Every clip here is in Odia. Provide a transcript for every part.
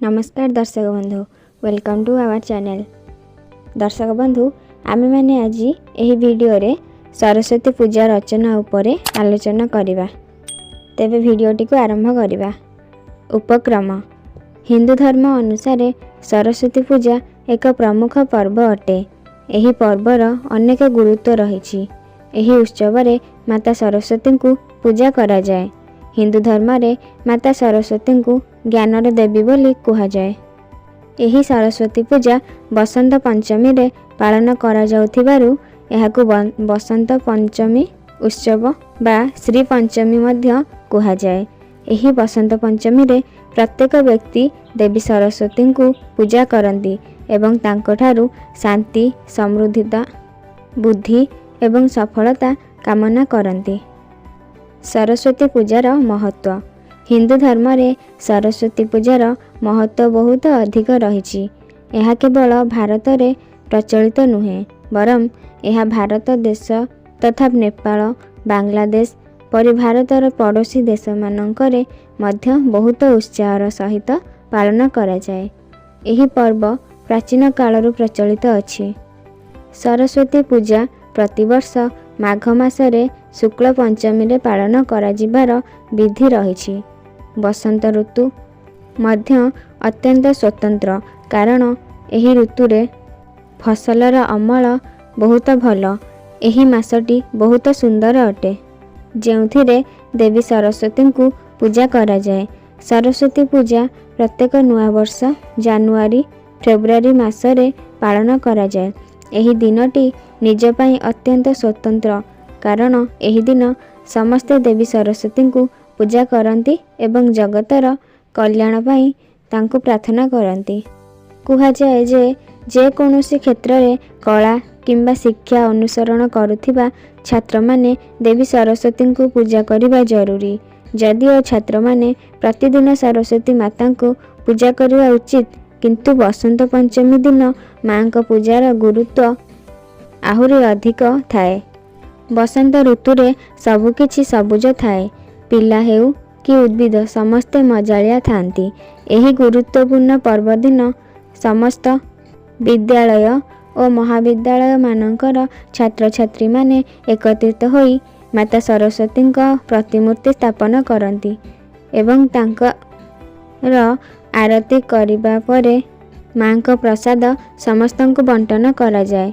ନମସ୍କାର ଦର୍ଶକ ବନ୍ଧୁ, welcome to our channel. ଦର୍ଶକ ବନ୍ଧୁ, ଆମେମାନେ ଆଜି ଏହି ଭିଡ଼ିଓରେ ସରସ୍ୱତୀ ପୂଜା ରଚନା ଉପରେ ଆଲୋଚନା କରିବା। ତେବେ ଭିଡ଼ିଓଟିକୁ ଆରମ୍ଭ କରିବା। ଉପକ୍ରମ। ହିନ୍ଦୁ ଧର୍ମ ଅନୁସାରେ ସରସ୍ୱତୀ ପୂଜା ଏକ ପ୍ରମୁଖ ପର୍ବ ଅଟେ। ଏହି ପର୍ବର ଅନେକ ଗୁରୁତ୍ୱ ରହିଛି। ଏହି ଉତ୍ସବରେ ମାତା ସରସ୍ୱତୀଙ୍କୁ ପୂଜା କରାଯାଏ। ହିନ୍ଦୁ ଧର୍ମରେ ମାତା ସରସ୍ୱତୀଙ୍କୁ ଜ୍ଞାନର ଦେବୀ ବୋଲି କୁହାଯାଏ। ଏହି ସରସ୍ୱତୀ ପୂଜା ବସନ୍ତ ପଞ୍ଚମୀରେ ପାଳନ କରାଯାଉଥିବାରୁ ଏହାକୁ ବସନ୍ତ ପଞ୍ଚମୀ ଉତ୍ସବ ବା ଶ୍ରୀ ପଞ୍ଚମୀ ମଧ୍ୟ କୁହାଯାଏ। ଏହି ବସନ୍ତ ପଞ୍ଚମୀରେ ପ୍ରତ୍ୟେକ ବ୍ୟକ୍ତି ଦେବୀ ସରସ୍ୱତୀଙ୍କୁ ପୂଜା କରନ୍ତି ଏବଂ ତାଙ୍କଠାରୁ ଶାନ୍ତି, ସମୃଦ୍ଧିତା, ବୁଦ୍ଧି ଏବଂ ସଫଳତା କାମନା କରନ୍ତି। ସରସ୍ୱତୀ ପୂଜାର ମହତ୍ତ୍ୱ। ହିନ୍ଦୁ ଧର୍ମରେ ସରସ୍ୱତୀ ପୂଜାର ମହତ୍ତ୍ୱ ବହୁତ ଅଧିକ ରହିଛି। ଏହା କେବଳ ଭାରତରେ ପ୍ରଚଳିତ ନୁହେଁ, ବରଂ ଏହା ଭାରତ ଦେଶ ତଥା ନେପାଳ, ବାଂଲାଦେଶ ପରି ଭାରତର ପଡ଼ୋଶୀ ଦେଶମାନଙ୍କରେ ମଧ୍ୟ ବହୁତ ଉତ୍ସାହର ସହିତ ପାଳନ କରାଯାଏ। ଏହି ପର୍ବ ପ୍ରାଚୀନ କାଳରୁ ପ୍ରଚଳିତ ଅଛି। ସରସ୍ୱତୀ ପୂଜା ପ୍ରତିବର୍ଷ ମାଘ ମାସରେ ଶୁକ୍ଳ ପଞ୍ଚମୀରେ ପାଳନ କରାଯିବାର ବିଧି ରହିଛି। ବସନ୍ତ ଋତୁ ମଧ୍ୟ ଅତ୍ୟନ୍ତ ସ୍ୱତନ୍ତ୍ର, କାରଣ ଏହି ଋତୁରେ ଫସଲର ଅମଳ ବହୁତ ଭଲ। ଏହି ମାସଟି ବହୁତ ସୁନ୍ଦର ଅଟେ, ଯେଉଁଥିରେ ଦେବୀ ସରସ୍ୱତୀଙ୍କୁ ପୂଜା କରାଯାଏ। ସରସ୍ୱତୀ ପୂଜା ପ୍ରତ୍ୟେକ ନୂଆବର୍ଷ ଜାନୁଆରୀ ଫେବୃଆରୀ ମାସରେ ପାଳନ କରାଯାଏ। ଏହି ଦିନଟି ନିଜ ପାଇଁ ଅତ୍ୟନ୍ତ ସ୍ୱତନ୍ତ୍ର, କାରଣ ଏହି ଦିନ ସମସ୍ତେ ଦେବୀ ସରସ୍ୱତୀଙ୍କୁ ପୂଜା କରନ୍ତି ଏବଂ ଜଗତର କଲ୍ୟାଣ ପାଇଁ ତାଙ୍କୁ ପ୍ରାର୍ଥନା କରନ୍ତି। କୁହାଯାଏ ଯେ ଯେକୌଣସି କ୍ଷେତ୍ରରେ କଳା କିମ୍ବା ଶିକ୍ଷା ଅନୁସରଣ କରୁଥିବା ଛାତ୍ରମାନେ ଦେବୀ ସରସ୍ୱତୀଙ୍କୁ ପୂଜା କରିବା ଜରୁରୀ। ଯଦିଓ ଛାତ୍ରମାନେ ପ୍ରତିଦିନ ସରସ୍ୱତୀ ମାତାଙ୍କୁ ପୂଜା କରିବା ଉଚିତ, କିନ୍ତୁ ବସନ୍ତ ପଞ୍ଚମୀ ଦିନ ମାଙ୍କ ପୂଜାର ଗୁରୁତ୍ୱ ଆହୁରି ଅଧିକ ଥାଏ। ବସନ୍ତ ଋତୁରେ ସବୁକିଛି ସବୁଜ ଥାଏ। ପିଲା ହେଉ କି ଉଦ୍ଭିଦ, ସମସ୍ତେ ମଜାଳିଆ ଥାନ୍ତି। ଏହି ଗୁରୁତ୍ୱପୂର୍ଣ୍ଣ ପର୍ବ ଦିନ ସମସ୍ତ ବିଦ୍ୟାଳୟ ଓ ମହାବିଦ୍ୟାଳୟମାନଙ୍କର ଛାତ୍ରଛାତ୍ରୀମାନେ ଏକତ୍ରିତ ହୋଇ ମାତା ସରସ୍ୱତୀଙ୍କ ପ୍ରତିମୂର୍ତ୍ତି ସ୍ଥାପନ କରନ୍ତି ଏବଂ ତାଙ୍କର ଆରତୀ କରିବା ପରେ ମାଙ୍କ ପ୍ରସାଦ ସମସ୍ତଙ୍କୁ ବଣ୍ଟନ କରାଯାଏ।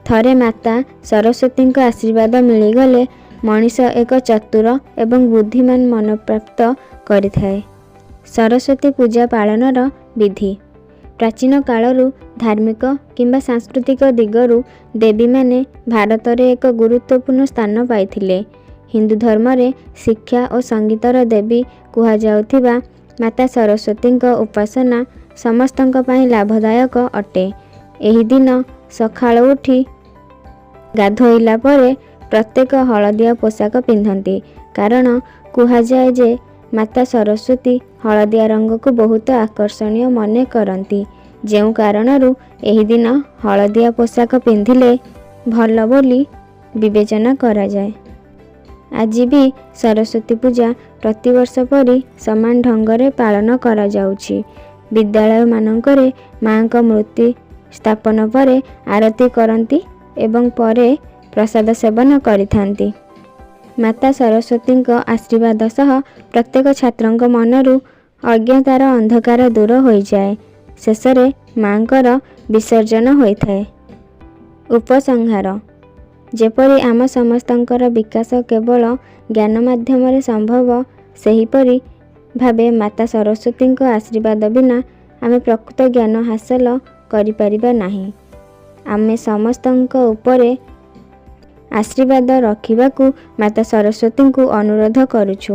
ଥରେ ମାତା ସରସ୍ୱତୀଙ୍କ ଆଶୀର୍ବାଦ ମିଳିଗଲେ ମଣିଷ ଏକ ଚତୁର ଏବଂ ବୁଦ୍ଧିମାନ ମନପ୍ରାପ୍ତ କରିଥାଏ। ସରସ୍ୱତୀ ପୂଜା ପାଳନର ବିଧି। ପ୍ରାଚୀନ କାଳରୁ ଧାର୍ମିକ କିମ୍ବା ସାଂସ୍କୃତିକ ଦିଗରୁ ଦେବୀମାନେ ଭାରତରେ ଏକ ଗୁରୁତ୍ୱପୂର୍ଣ୍ଣ ସ୍ଥାନ ପାଇଥିଲେ। ହିନ୍ଦୁ ଧର୍ମରେ ଶିକ୍ଷା ଓ ସଙ୍ଗୀତର ଦେବୀ କୁହାଯାଉଥିବା ମାତା ସରସ୍ୱତୀଙ୍କ ଉପାସନା ସମସ୍ତଙ୍କ ପାଇଁ ଲାଭଦାୟକ ଅଟେ। ଏହି ଦିନ ସକାଳୁ ଉଠି ଗାଧୋଇଲା ପରେ ପ୍ରତ୍ୟେକ ହଳଦିଆ ପୋଷାକ ପିନ୍ଧନ୍ତି, କାରଣ କୁହାଯାଏ ଯେ ମାତା ସରସ୍ୱତୀ ହଳଦିଆ ରଙ୍ଗକୁ ବହୁତ ଆକର୍ଷଣୀୟ ମନେ କରନ୍ତି, ଯେଉଁ କାରଣରୁ ଏହି ଦିନ ହଳଦିଆ ପୋଷାକ ପିନ୍ଧିଲେ ଭଲ ବୋଲି ବିବେଚନା କରାଯାଏ। ଆଜି ବି ସରସ୍ୱତୀ ପୂଜା ପ୍ରତିବର୍ଷ ପରି ସମାନ ଢଙ୍ଗରେ ପାଳନ କରାଯାଉଛି। ବିଦ୍ୟାଳୟମାନଙ୍କରେ ମାଙ୍କ ମୂର୍ତ୍ତି ସ୍ଥାପନ ପରେ ଆରତୀ କରନ୍ତି ଏବଂ ପରେ ପ୍ରସାଦ ସେବନ କରିଥାନ୍ତି। ମାତା ସରସ୍ୱତୀଙ୍କ ଆଶୀର୍ବାଦ ସହ ପ୍ରତ୍ୟେକ ଛାତ୍ରଙ୍କ ମନରୁ ଅଜ୍ଞତାର ଅନ୍ଧକାର ଦୂର ହୋଇଯାଏ। ଶେଷରେ ମାଙ୍କର ବିସର୍ଜନ ହୋଇଥାଏ। ଉପସଂହାର। ଯେପରି ଆମ ସମସ୍ତଙ୍କର ବିକାଶ କେବଳ ଜ୍ଞାନ ମାଧ୍ୟମରେ ସମ୍ଭବ, ସେହିପରି ଭାବେ ମାତା ସରସ୍ୱତୀଙ୍କ ଆଶୀର୍ବାଦ ବିନା ଆମେ ପ୍ରକୃତ ଜ୍ଞାନ ହାସଲ କରିପାରିବା ନାହିଁ। ଆମେ ସମସ୍ତଙ୍କ ଉପରେ ଆଶୀର୍ବାଦ ରଖିବାକୁ ମାତା ସରସ୍ୱତୀଙ୍କୁ ଅନୁରୋଧ କରୁଛୁ।